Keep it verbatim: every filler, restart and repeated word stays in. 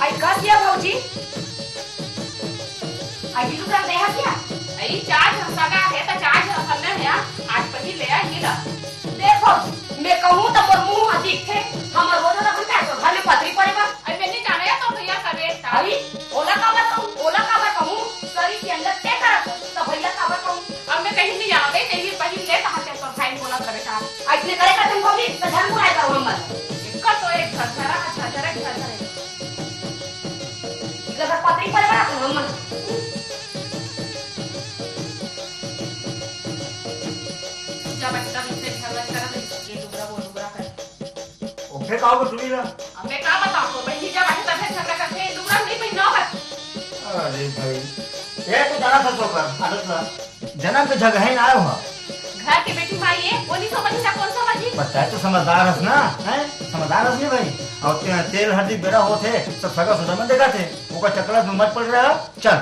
आई कस या भौजी? आई बिल्लू का देहा क्या? आई चार झन सगा हे त चार झन अपन में हे, आज पहिर ले आ ये ला। देखो, मैं कहूँ त मोर मुंह ह दिखथे, हमर रोज रखन का तो घर में पतरी पड़े बा। आई मैं नहीं जाने या तो भैया का बेटा। आई ओला काबर कहूँ, ओला काबर कहूँ, सरी के अंदर ते करत, त भैया काबर कहूँ? अब मैं कहीं नहीं जाना, तेरी पहिर ले, कहाँ ते तो भाई बोला करे बेटा। अइसने करे करथन भौजी, त झन बुलाए करो हमर। एकर तो एक झरझरा, झरझरे, झरझरे। इधर से पतरी पड़े बड़ा तो हमर। जब अच्छा बीच में झगड़ा करा, ये डुबरा वो डुबरा कर। ओके, का होगा सुनी ना? अब मैं का बताऊँ, तो बहनी जब आके तबे झगड़ा करते हैं, डुबरा नहीं पहना होगा। अरे भाई, ये तो जाना था तो कर, आदत ला। जनम के झगहे ना आयो हा। घर के बेटी माई ये, वो नहीं समझी ना, कौन समझी? पर तै तो समझदार हस ना, हैं? समझदार हस नहीं भाई। और ते-, तेल हल्दी बेरा होत हे, सब सगा सुधा मन देखा थे। ओकर चकला में मत पड़ रहा, चल।